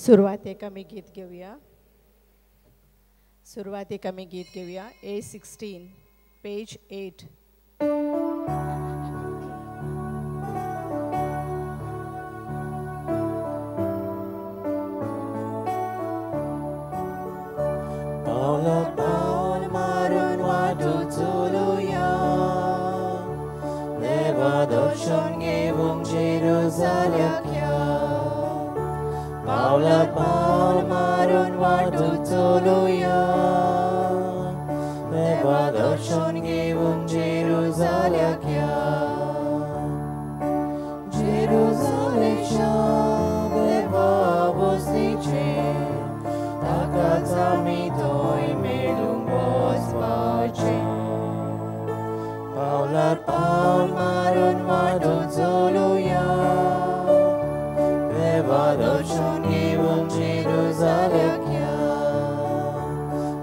सुरवातेक आमी गीत घेवया. सुरवातेक आमी गीत घेवया A16 page 8. पावला पावल मारून वाटो चलुया, देवा दर्शन घेवंक जेरुजाल्याक या. पावला पावल मारून वाटो चलुया, देवा दर्शन घेवंक जेरुजाल्याक या. जेरुजालेच्या देवा वस्तीचें ताकाच आमी थंय मेळूंक वचपाचें. पावलार पावल मारून वाटो चलुया, देवा दर्शन घेवंक जेरुजाल्याक या.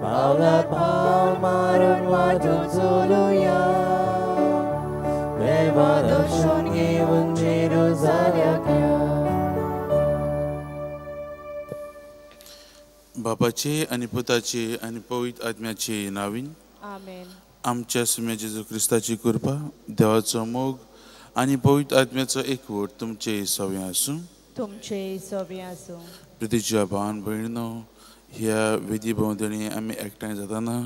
पावलार पावल मारून वाटो चलुया, देवा दर्शन घेवंक जेरुजाल्याक या. बापाचे आनी पुताचे आनी पवित्र आत्म्याचे नावीन आमेन. आमच्या सुम्या जेजू क्रिस्ताची कृपा, देवाचो मोग आनी पवित्र आत्म्याचो एकवट तुमचे सवे आसूं. तुमचे सवे आसूं. प्रितीच्या भावान भयणीनो, ह्या वेदी भोंवतणी आमी एकठांय जाताना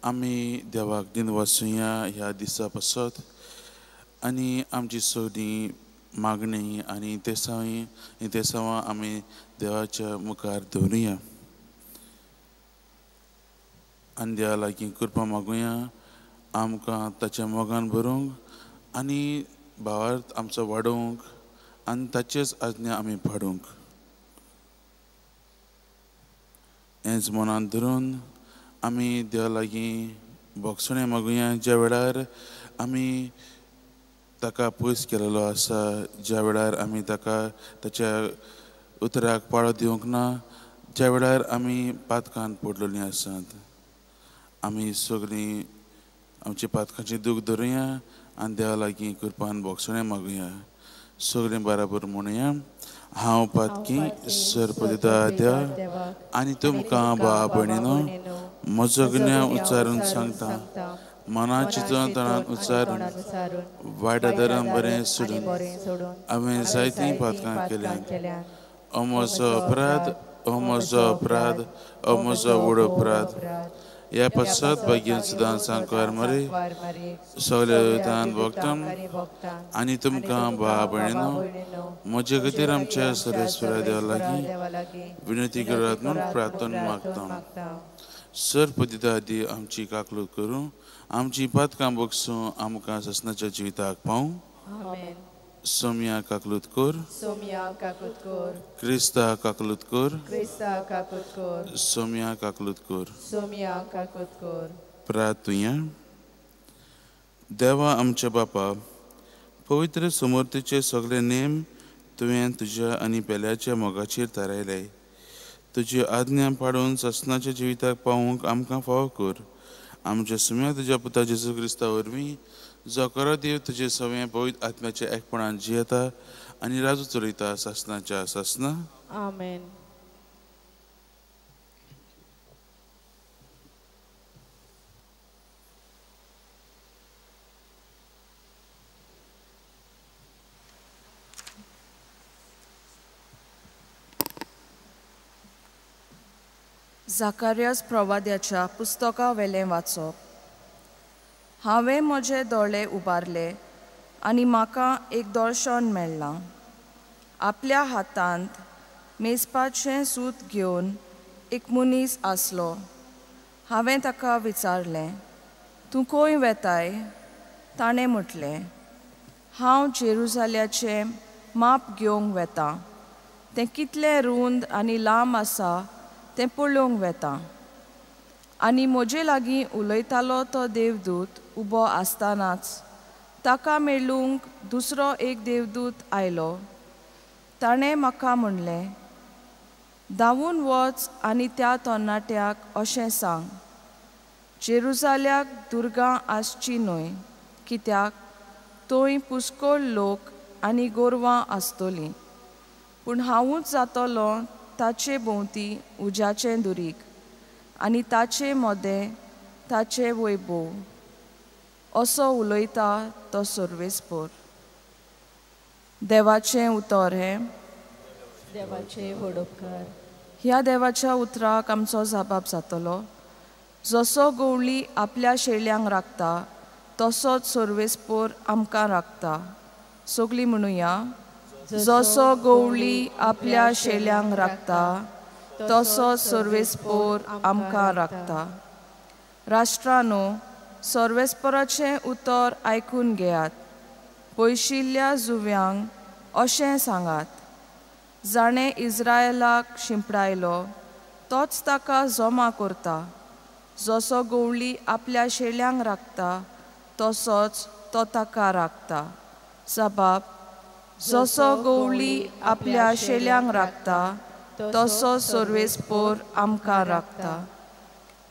आमी देवाक दिन वाचुया ह्या दिसा पासत आनी आमची सगळी मागणी आनी तेसांवां आमी देवाच्या मुखार दवरुया आनी देवा लागीं कृपा मागुया आमकां ताच्या मोगान भरूंक आनी भावार्थ आमचो वाडोवंक आनी ताचेच आज्ञा आमी पाडूंक. हेंच मनांत धरून आमी देवा लागीं भोगसणें मागुया ज्या वेळार आमी ताका पयस केलेलो आसा, ज्या वेळार आमी ताका ताच्या उतराक पाळो दिवंक ना, ज्या वेळार आमी पातकान पडलेलीं आसात. आमी सगळीं आमची पातकांची दूख धरुया आनी देवा लागीं कृपान भोगसणें मागुया. सगळीं बराबर म्हणुया, हांव पातकी सरपदिता देवा आनी तुमकां भाव भयणीनो म्हजो गुन्यांव उच्चारून सांगता, मना चिंतून तणान उच्चारून वायट आदारान बरें सोडून हांवें जायतीं पातकां केल्यांत. ओ म्हजो अपराध, ओ म्हजो अपराध, ओ म्हजो व्हड अपराध. ह्या पासत भाग्यान सदां सांकार मरे सगल्या दान भोगता आनी तुमकां भाव भयणीनो म्हजे खातीर आमच्या सर्वेस्परा देवा लागीं विनंती करात म्हूण प्रार्थना मागता. सर पदिता आदी आमची काकलूत करूं, आमची पातकां बगसूं आमकां ससनाच्या जिविताक पावूं. सोम्या काकलूत कर, क्रिस्ता काकलूत कर, सोम्या काकलूत कर. प्रार्थुया. देवा आमच्या बापा, पवित्र समर्थीचे सगळे नेम तुवें तुज्या आनी पेल्याच्या मोगाचेर थारायले. तुजी आज्ञा पाडून ससनाच्या जिविताक पावूंक आमकां फावो कर. आमच्या सुम्या तुज्या पुता जेजू क्रिस्ता वरवीं, जो खरो देव तुजे सवें पवित्र आत्म्याच्या एकपणान जियेता आनी राजू चलयता सासनाच्या सासना. आमेन. जाकारियास प्रवाद्याच्या पुस्तका वेलें वाचप. हांवें म्हजे दोळे उबारले आनी म्हाका एक दर्शन मेळ्ळां. आपल्या हातांत मेजपाचें सूत घेवन एक मनीस आसलो. हांवें ताका विचारलें, तूं खंय वेताय? ताणें म्हटलें, हांव जेरुजाल्याचें माप घेवंक वेतां. तें कितलें रूंद आनी लांब आसा तें पळोवंक वेता. आनी म्हजे लागीं उलयतालो तो देवदूत उबो आसतनाच ताका मेळूंक दुसरो एक देवदूत आयलो. ताणें म्हाका म्हणलें, धांवून वच आनी त्या तरणाट्याक अशें सांग, जेरुजाल्याक दुर्गां आसची न्हय, कित्याक थंय पुष्कळ लोक आनी गोरवां आसतलीं. पूण हांवूच जातलो ताचे भोंवती उज्याचें दुरीग आनी ताचे मदें ताचें वैभव, असो उलयता तो सर्वेस्पर। देवाचें उतर हें। देवाचे व्हड उपकार। ह्या देवाच्या उतराक आमचो जबाब जातलो। जसो गवळी आपल्या शेळ्यांक राखता तसोच सर्वेस्पर आमकां राखता। सगळीं म्हणुया, जसो गवळी आपल्या शेळ्यांक राखता तसोच सर्वेस्पर आमकां राखता। राष्ट्रानो, सर्वेस्पराचें उतर आयकून घेयात। पयशिल्ल्या जुव्यांक अशें सांगात, जाणें इस्रायलाक शिंपडायलो तोच ताका जमा करता। जसो गवळी आपल्या शेळ्यांक राखता तसोच तो ताका राखता। जबाब, जसो गवळी आपल्या शेळ्यांक राखता तसो सर्वेस्पर आमकां राखता।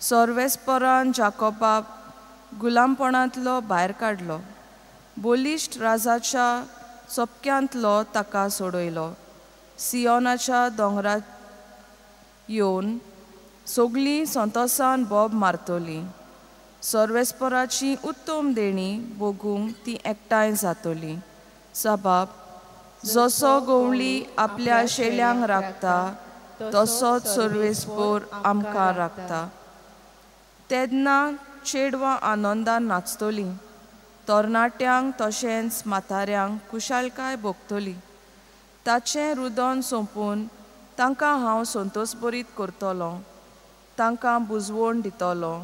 सर्वेस्परान जाकोबाक गुलामपणांतलो भायर काडलो, बलिश्ट राजाच्या चपक्यांतलो ताका सोडयलो। सियोनाच्या दोंगरार येवन सगळीं संतोसान बोब मारतलीं। सर्वेस्पराची उत्तम देणी भोगूंक ती एकठांय जातली। जबाब, जसो गवळी आपल्या शेळ्यांक राखता तसोच सर्वेस्पर आमकां राखता। तेन्ना चेडवां आनंदान नाचतलीं, तरणाट्यांक तशेंच म्हाताऱ्यांक खुशालकाय भोगतली। ताचें रुदन सोंपून तांकां हांव संतोशभरीत करतलो, तांकां बुजवण दितलो,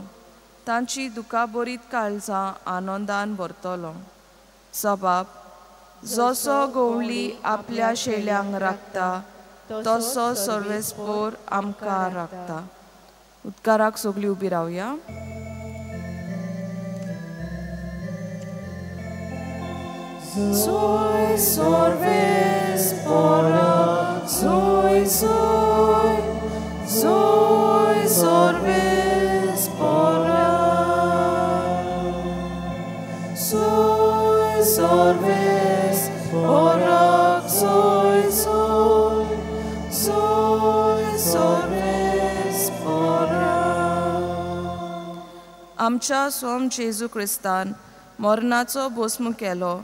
तांची दुखाभरीत काळजां आनंदान भरतलो। जबाब, जसो गवळी आपल्या शेळ्यांक राखता तसो सर्वेस्पर आमकां राखता। उदकाराक सगळीं उबी रावया। Zoe sorvespora, zoe zoe, zoe sorvespora, zoe sorvespora, zoe zoe, zoe sorvespora. आमच्या सोम जेजू क्रिस्तान मरणाचो भस्म केलो।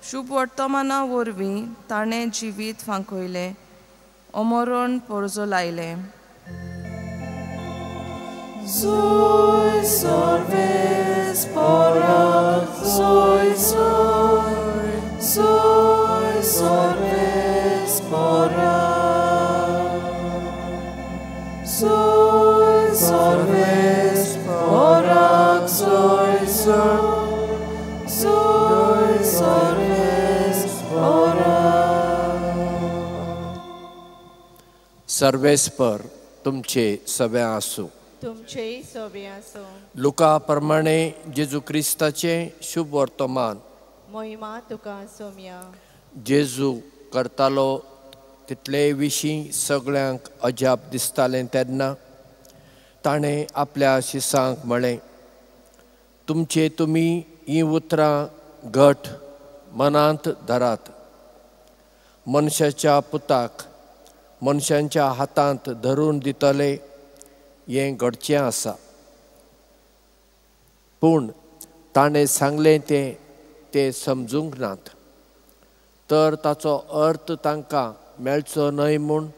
शुभ वर्तमाना वरवीं ताणें जिवीत फांकयलें, अमरण पोरजो लायलें। Zoe sorvespora, zoe zoe, zoe sorvespora, zoe sorvespora, zoe zoe, zoe sorvespora. सर्वेस्पर तुमचे सगळे आसूं। तुमचेय सगळे आसूं। लुका प्रमाणे जेजू क्रिस्ताचें शुभ वर्तमान। महिमा तुका सोम्या। जेजू करतालो तितले विशीं सगळ्यांक अजाप दिसतालें तेन्ना ताणें आपल्या शिसांक म्हळें, तुमचे तुमी हीं उतरां घट मनांत धरात। मनशाच्या पुताक मनशांच्या हातांत धरून दितले हें घडचें आसा। पूण ताणें सांगलें तें ते समजूंक नात, तर ताचो अर्थ तांकां मेळचो न्हय म्हूण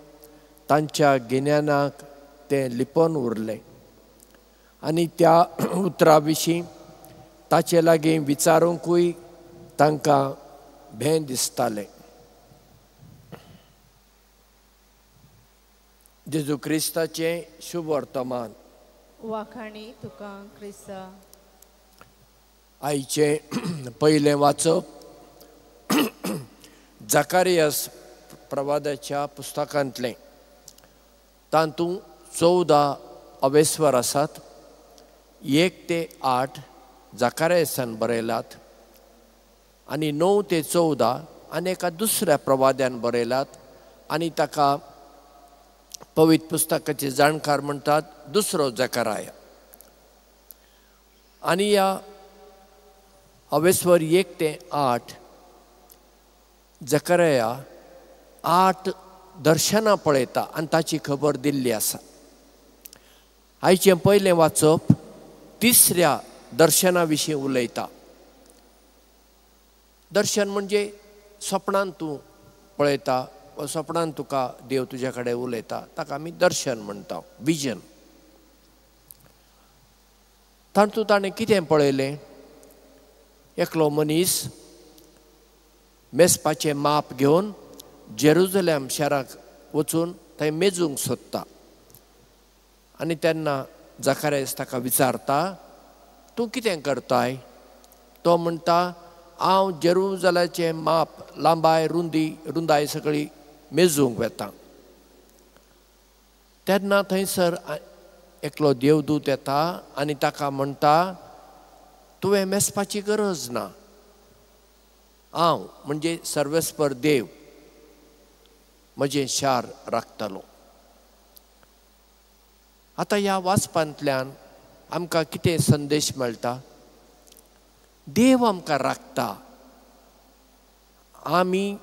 तांच्या गिन्यानाक तें लिपोवन उरलें आनी त्या उतरा विशीं ताचे लागीं विचारूंकूय तांकां भें दिसतालें। जेजू क्रिस्ताचें शुभ वर्तमान। वाखाणी तुका क्रिस्ता। आयचें पयलें वाचप जाकारियस प्रवादाच्या पुस्तकांतलें। तातूंत 14 अवेस्वर आसात। 1 ते 8 जाकारियसान बरयलात आनी 9 ते 14 आनी एका दुसऱ्या प्रवाद्यान बरयलात आनी ताका पवित्र पुस्तकाचे जाणकार म्हणटात दुसरो जकाराया। आनी ह्या अवेस्वर 1 ते 8 जकाराया 8 दर्शनां पळयता आनी ताची खबर दिल्ली आसा. आयचें पयलें वाचप तिसऱ्या दर्शना विशीं उलयता. दर्शन म्हणजे सपनान तूं पळयता वा सपनान तुका देव तुज्या कडेन उलयता, ताका आमी दर्शन म्हणटा, विजन. तातूंत ताणें कितें पळयलें? एकलो मनीस मेजपाचें माप घेवन जेरुजलेम शाराक वचून थंय मेजूंक सोदता आनी तेन्ना जाकारियास ताका विचारता, तूं कितें करताय? तो म्हणटा, हांव जेरुजलेमाचें माप, लांबाय, रुंदी, रुंदाय सगळी मेजूंक वेता. तेन्ना थंयसर एकलो देवदूत येता आनी ताका म्हणटा, तुवें मेजपाची गरज ना, हांव म्हणजे सर्वेस्पर देव म्हजें शार राखतलो. आतां ह्या वाचपांतल्यान आमकां कितें संदेश मेळटा? देव आमकां राखता. आमी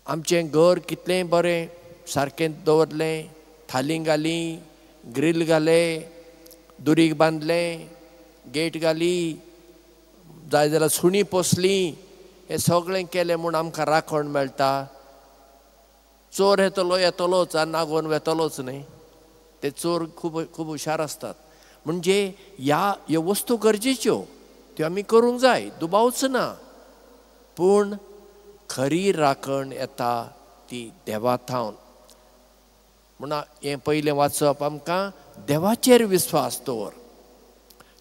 आमचें घर कितलें बरें सारकें दवरलें, थाली घाली, ग्रील घाले, दुरीग बांदलें, गेट घाली, जाय जाल्यार सुणीं पोसलीं, हें सगळें केलें म्हूण आमकां राखण मेळटा? चोर येतलो येतलोच आनी नागोवन वेतलोच न्हय. ते चोर खूब खूब हुशार आसतात. म्हणजे ह्या वस्तू गरजेच्यो, त्यो आमी करूंक जाय, दुबावच ना. पूण खरी राखण येता ती देवा थावन. म्हणून हें पयलें वाचप आमकां देवाचेर विस्वास दवर,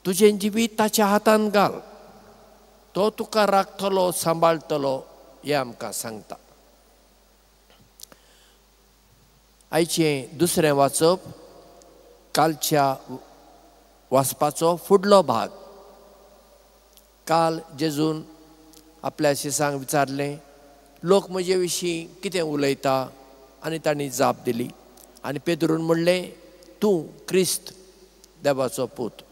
तुजें जिवीत ताच्या हातान घाल, तो तुका राखतलो, सांबाळटलो हें आमकां सांगता. आयचें दुसरें वाचप कालच्या वाचपाचो फुडलो भाग. काल जेजून आपल्या शिसांक विचारलें, लोक म्हजे विशीं कितें उलयता? आनी तांणी जाप दिली आनी पेद्रून म्हणलें, तूं क्रिस्त देवाचो पूत.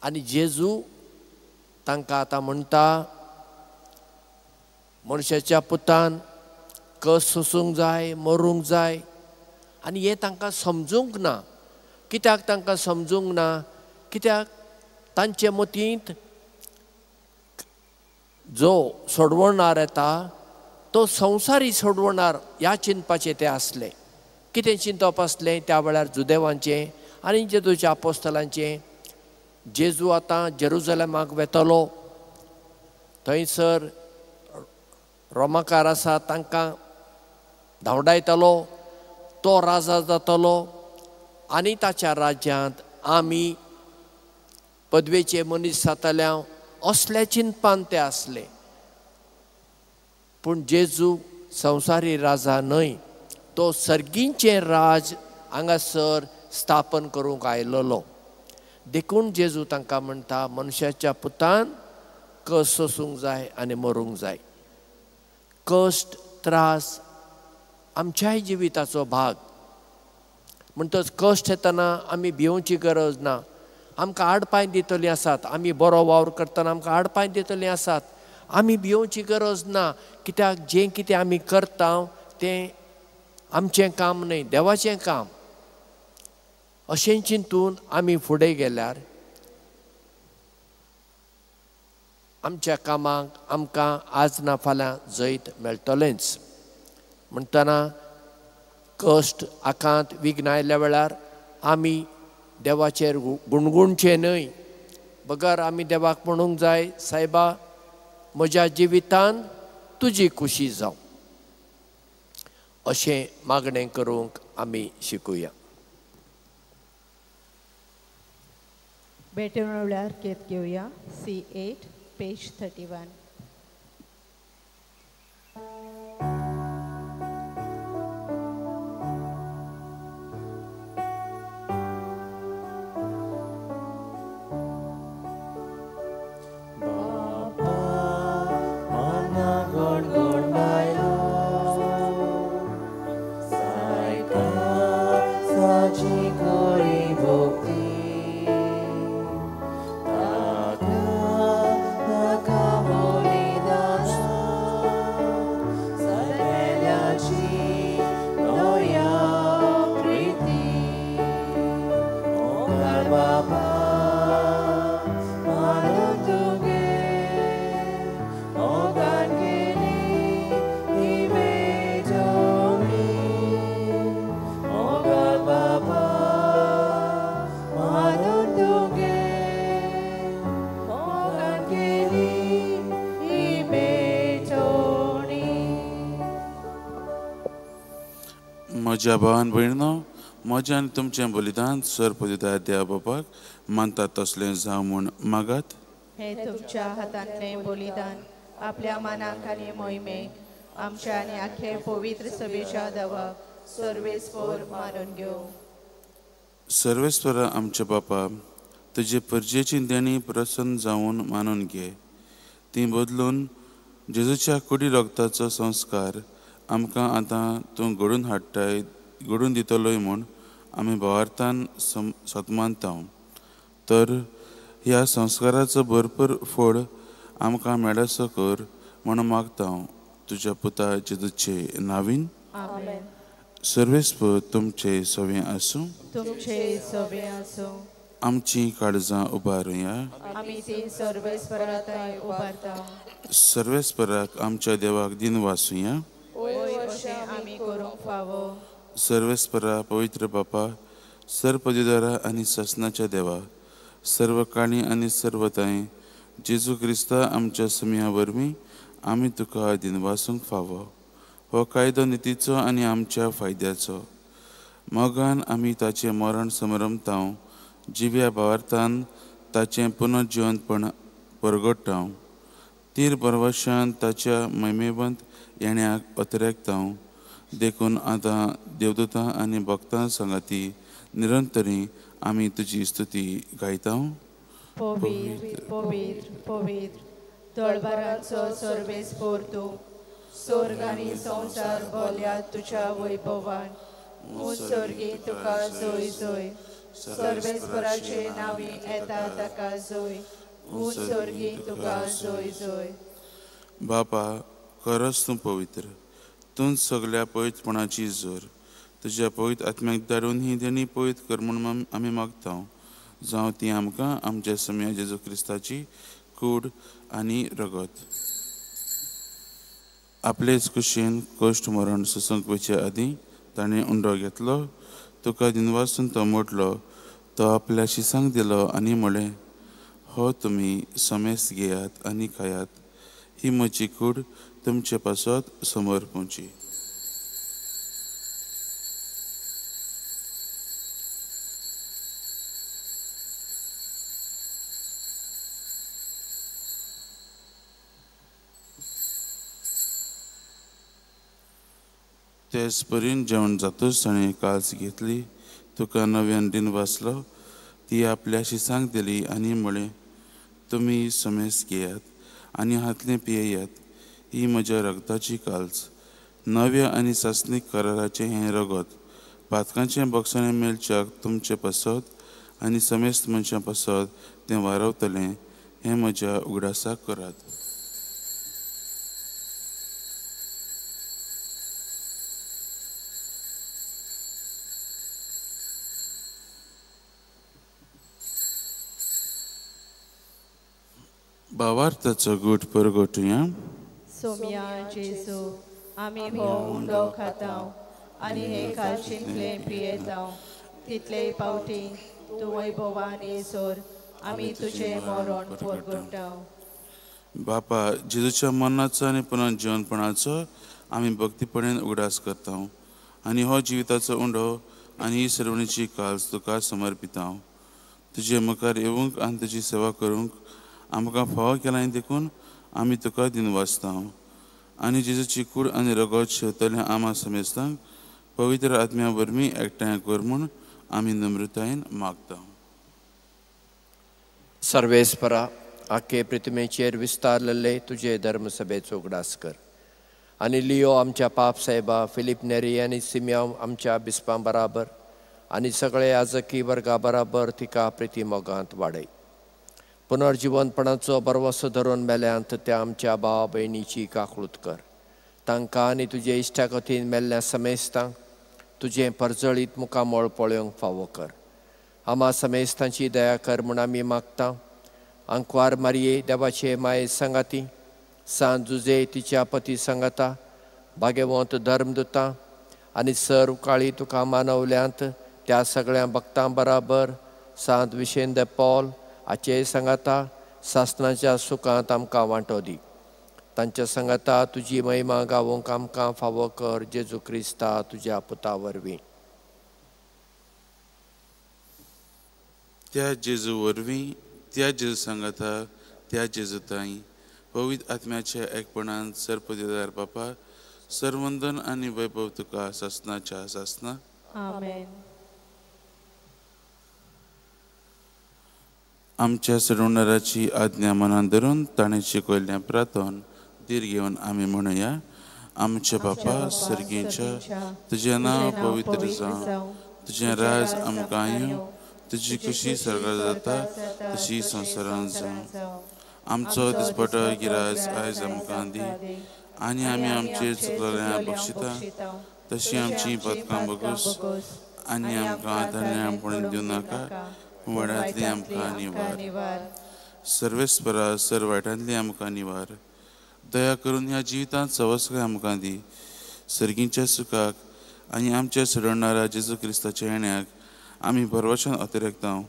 आनी जेजू तांकां आतां म्हणटा, मनशाच्या पुतान कस सोसूंक जाय, मरूंक जाय. आनी हें तांकां समजूंक ना. कित्याक तांकां समजूंक ना? कित्याक तांचे मतींत जो सोडवणार येता तो संवसारी सोडवणार ह्या चिंतपाचें तें आसलें. कितें चिंतप आसलें त्या वेळार जुदेवांचें आनी जेजूच्या आपोस्तलांचें? जेजू आतां जेरुजलेमाक वेतलो, थंयसर रोमाकार आसा तांकां धांवडायतलो, तो राजा जातलो आनी ताच्या राज्यांत आमी पदवेचे मनीस जातले, असल्या चिंतपान ते आसले. पूण जेजू संवसारी राजा न्हय, तो सर्गींचें राज हांगासर स्थापन करूंक आयलेलो. देखून जेजू तांकां म्हणटा, मनशाच्या पुतान कस सोसूंक जाय आनी मरूंक जाय. कश्ट, त्रास आमच्याय जिविताचो भाग. म्हणटच कश्ट येतना आमी भिवची गरज ना. आमकां आडपांय दितलीं आसात, आमी बरो वावर करतना आमकां आडपांय दितलीं आसात, आमी भिवची गरज ना. कित्याक जें कितें आमी करता तें आमचें काम न्हय, देवाचें काम. अशें चिंतून आमी फुडें गेल्यार आमच्या कामाक आमकां आज ना फाल्यां जैत मेळटलेंच. म्हणटना कश्ट, आकांत, विघ्न आयल्या वेळार आमी देवाचेर गुणगुणचें न्हय, बगर आमी देवाक म्हणूंक जाय, सायबा म्हज्या जिवितान तुजी खुशी जावं, अशें मागणें करूंक आमी शिकुया. भेटवण केत घेवया. C8 page 31. Come on. म्हज्या भावान भयणो, म्हजें आनी तुमचें बलिदान सर्वपदिता देवा बापाक मानतात तसलें जावं म्हूण मागात. हे तुमच्या हातांतलें बलिदान आपल्या मानाक आनी मोहिमेक आमच्या आनी आखे पवित्र सभेच्या देवाक सर्वेस्पर मानून घेवं. सर्वेस्परा आमच्या बापा, तुजे परजेची देणी प्रसन्न जावन मानून घे. ती बदलून जेजूच्या कुडी रगताचो संस्कार आमकां आतां तूं घडून हाडटाय, घडून दितलोय म्हूण आमी भावार्थान सतमानता. तर ह्या संस्काराचो भरपूर फळ आमकां मेळसो कर म्हूण मागता तुज्या पुता जेजूचे नावीन. आमेन. सर्वेस्पर तुमचे सवे आसूं. तुमचे सवे आसूं. आमची काळजां उबारुया. आमी ती सर्वेस्पराक उबारता. सर्वेस्पराक आमच्या देवाक दिन वासुया. वय अशें आमी करूंक फावो. सर्वेस्परा पवित्र बापा, सर्वपदिदारा आनी सासनाच्या देवा, सर्व काणी आनी सर्वताय जेजू क्रिस्ता आमच्या समिया वरवीं आमी तुका दिनवासूंक फावो. हो कायदो नितीचो आनी आमच्या फायद्याचो. मोगान आमी ताचें मरण समरमताव, जिव्या भावार्थान ताचें पुनर्जिवंतपण परगडटाव, तीर बरवशान ताच्या महिमेवंत येण्याक अतिरेकताव. देखून आतां देवदूतां आनी भक्तां सांगाती निरंतरी आमी तुजी स्तुती गायता. पवित्र पवित्र पवित्र दळबारांचो सर्वेस्पर तूं, स्वर्ग आनी संवसार भरल्या तुज्या वैभवान. स्वर्गी तुका जोय जोय, सर्वेस्पराचे नांवी येता ताका जोय, स्वर्गी तुका जोय जोय. बापा, खरोच तूं पवित्र, तूं सगल्या पवित्रपणाची जोर. तुज्या पवित्र आत्म्याक धाडून ही देणी पवित्र कर म्हूण आमी मागता. जावं ती आमकां आमच्या सम्या जेजू क्रिस्ताची कूड आनी रगत. आपलेच कुशीन कश्ट मरण सोसूंक वचचे आदीं ताणें उंडो घेतलो, तुका दिनवासून तो मोडलो, तो आपल्या शिसांक दिलो आनी म्हळें, हो तुमी समेस्त घेयात आनी खायात, ही म्हजी कूड तुमचे पासत समर्पुची. तेच परीन जेवण जातूच ताणें काल्स घेतली, तुका नव्यान दिन वाचलो, ती आपल्या शिसांक दिली आनी म्हळें, तुमी समेस्त घेयात आनी हातलें पियेयात, ही म्हज्या रगताची काल्स, नव्या आनी सासणीक कराराचें हें रगत, पातकांचें बक्षणें मेळच्याक तुमचे पासत आनी समेस्त मनशां पासत तें वारवतलें, हें म्हज्या उगडासाक करात. भावार्थाचो गूट परगटुया. सोम्या जेजू, आमी हो उंडो खाताव आनी हे कालचिंतलें पियेताव, तितले पावटी तूं वैभवान येसर आमी तुजें मरण परगटाव. बापा, जेजूच्या मरणाचो आनी पुनर्जिवनपणाचो आमी भक्तीपणान उगडास करता आनी हो जिविताचो उंडो आनी ही सर्वणीची काल्स तुका समर्पिता. तुजे मुखार येवंक आनी तुजी सेवा करूंक आमकां फावो केलां देखून आमी तुका दिनवासता. आनी जेजूची कूड आनी रगत शेवतल्या आमा समेस्तांक पवित्र आत्म्या वरवीं एकठांय कर म्हूण आमी नम्रतायेन मागता. सर्वेस्परा, आखे पृथ्वीचेर विस्तारलेले तुजे धर्मसभेचो उगडास कर आनी लियो आमच्या पाप साहेबा, फिलीप नेरी आनी सिम्याव आमच्या बिस्पां बराबर आनी सगळे आजकी वर्गा बराबर तिका प्रिती मोगांत वाडय. पुनर्जिवनपणाचो बरवसो धरून मेल्यांत त्या आमच्या भाव भयणीची काकळूत कर. तांकां आनी तुजे इश्टागतीन मेल्ल्या समेस्तांक तुजें परजळीत मुखामळ पळोवंक फावो कर. आमा समेस्तांची दया कर म्हूण आमी मागता. आंकवार मारये देवाचे माये सांगाती, सांत जुजे तिच्या पती सांगाता, भाग्यवंत धर्मदुता आनी सर्व काळी तुका मानवल्यांत त्या सगळ्या भक्तां बराबर सांत विशेंद पॉल हाचे सांगाता सासणाच्या सुखांत आमकां वांटो दी. तांच्या सांगाता तुजी महिमा गावोंक आमकां फावो कर, जेजू क्रिस्ता तुज्या पुता वरवीं. त्या जेजू वरवीं, त्या जेजू सांगाता, त्या जेजू ताई पवित्र आत्म्याच्या एकपणान सर्पदिदार बापा सर्वंदन आनी वैभव तुका सासनाच्या सासना. आमेन. आमच्या सोडवणाराची आज्ञा मनान धरून ताणें शिकयल्लें प्रार्थन धीर घेवन आमी म्हणुया. आमच्या बापा सर्गीच्या, तुजें नांव पवित्र जावं, तुजें राज आमकां येवं, तुजी खुशी सर्गार जाता तशी संवसारांत जावं. आमचो दिसपटो गिराज आयज आमकां दी आनी आमी आमचेर चुकलेल्या बक्षिता तशी आमची पदकां बगूस आनी आमकां धन्यापण दिवं नाका, वाड्यांतली आमकां निवार. सर्वेस्परा सर वायटांतली आमकां निवार. दया करून ह्या जिवितांत सवसकाय आमकां दी. सर्गींच्या सुखाक आनी आमच्या सोडवणारा जेजू क्रिस्ताच्या येण्याक आमी भरवशान अतिरेकता.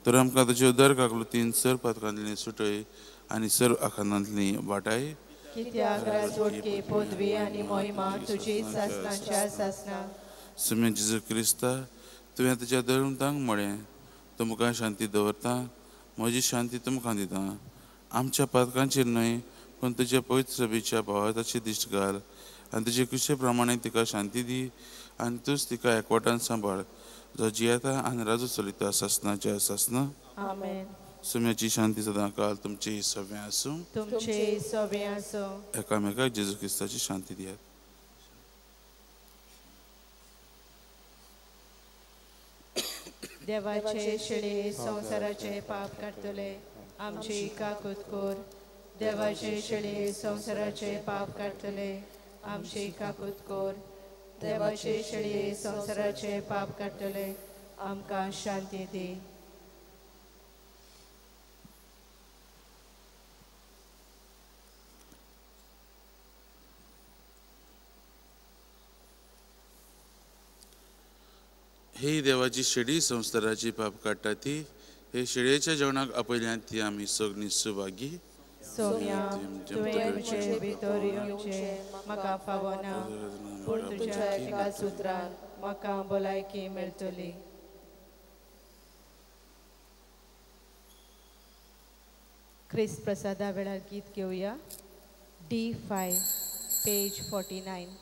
तर आमकां तुजे उदर काकलुतीन सर पातकांतली सुटय आनी सर्व आखानांतली वाटाय. कित्याक राजवटकी पदवी आनी महिमा तुजी सासनाच्या सासना. सुम्या जेजू क्रिस्ता, तुवें तुज्या धर्मतांक म्हळें, तुमकां शांती दवरता, म्हजी शांती तुमकां दिता. आमच्या पातकांचेर न्हय पूण तुज्या पवित्र सभेच्या भावार्थाची दिश्ट घाल आनी तुजे कुशे प्रमाणे तिका शांती दी आनी तूंच तिका एकवटान सांबाळ, जो जियेता आनी राजू चलयता सासनाच्या सासना. आमेन. सुम्याची शांती सदांकाल तुमची सगळें आसूं, तुमचे सगळें आसूं. एकामेकाक जेजू क्रिस्ताची शांती दियात. देवाचे शेळये संवसाराचे पाप काडटले, आमची काकूत कर. देवाचे शेळये संवसाराचे पाप काडटले, आमची काकूत कर. देवाचे शेळये संवसाराचे पाप काडटले, आमकां शांती दी. हे देवाची शेळी संवसाराची पाप काडटा ती, हे शेळयेच्या जेवणाक आपयल्यान ती आमी सगळीं सुभागी. सोम्या, तुवें आमचे भितर येवचें म्हाका फावना, पूण तुज्या एका सुत्रान म्हाका भलायकी मेळटली. क्रिस्त प्रसादा वेळार गीत घेवया. D5 page 49.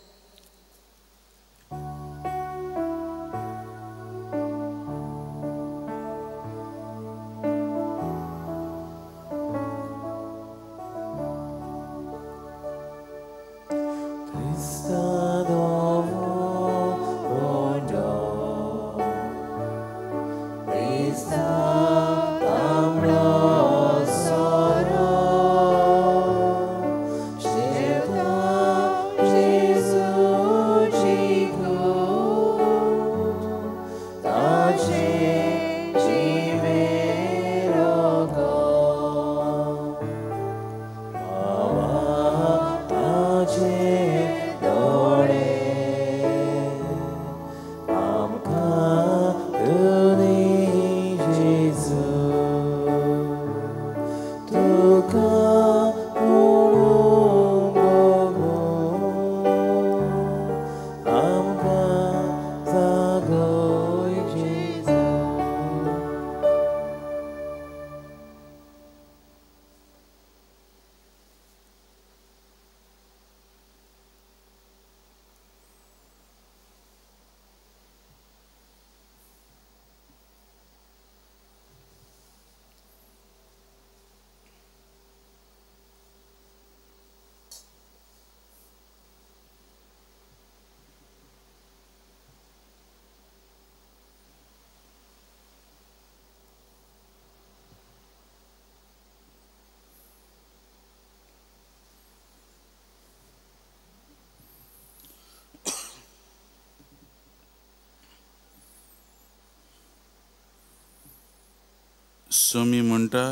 Swami म्हणटा,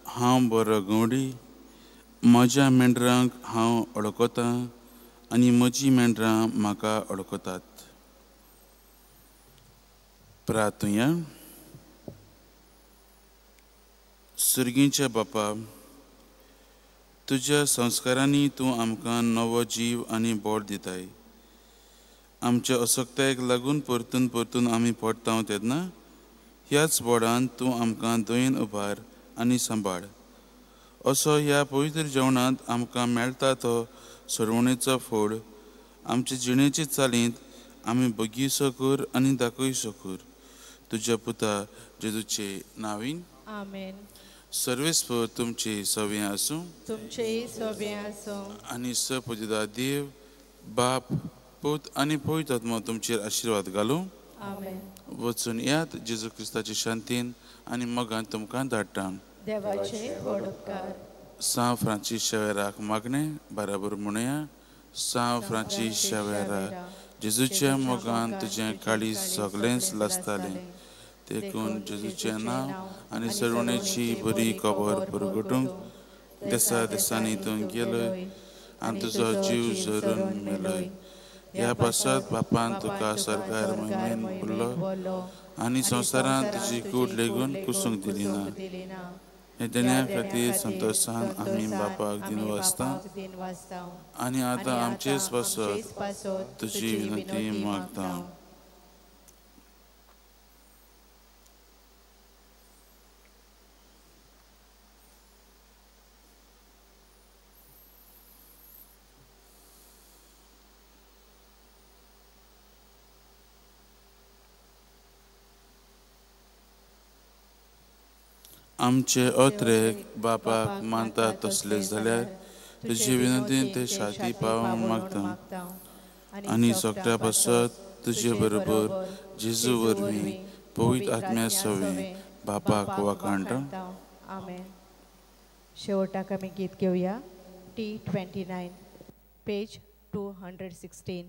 हांव बरो गवडी, म्हज्या मेंढरांक हांव वळखतां आनी म्हजीं मेंढरां म्हाका वळखतात. प्रार्थुया. सर्गींच्या बापा, तुज्या संस्कारांनी तूं आमकां नवो जीव आनी बोड दिताय. आमच्या असक्तायेक लागून परतून परतून आमी पडटा तेन्ना ह्याच बोडान तूं आमकां दयेन उबार आनी सांबाळ. असो ह्या पवित्र जेवणांत आमकां मेळटा तो सरवणेचो फोड आमचे जिणेचे चालींत आमी बगीसो कर आनी दाखयसो कर. तुज्या पुता जेजूचे नांवीन आमेन. सर्वेस्पर तुमचे सवे आसूं, तुमचेय सवे आसूं. आनी सपुजिता देव बाप पूत आनी पवित्र आत्मो तुमचेर आशिर्वाद घालूं. आमेन. वचून यात जेजू क्रिस्ताचे शांतीन आनी मोगान तुमकां धाडटा. देवाचे व्हड उपकार. सांव फ्रांसीस शावेराक मागणें बराबर म्हणुया. सांव फ्रांसीस शावेरा, जेजूच्या मोगान तुजें काळीज सगळेंच लासतालें, देखून जेजूचें नांव आनी सरवणेची बरी खबर परगटूंक देसा देसांनी तूं गेलय आनी तुजो जीव झरून मेलय. ह्या पासत बापान तुका सरकार महिमेन पुरलो आनी संवसारांत तुजी कूड लेगून कुसूंक दिली ना. हे देण्या खातीर संतोशान आमी बापाक दिन वाचता आनी आतां आमचेच पासत तुजी विनंती मागता. आमचे अत्रेक बापाक मानता तसले जाल्यार तुजे विनंतीन ते शांती पावोवंक मागता आनी सगळ्या पासत तुजे बरोबर जेजू वरवीं पवित्र आत्म्या सवें बापाक वाखाणटा. आमेन. शेवटाक आमी गीत घेवया. T 29 page 216.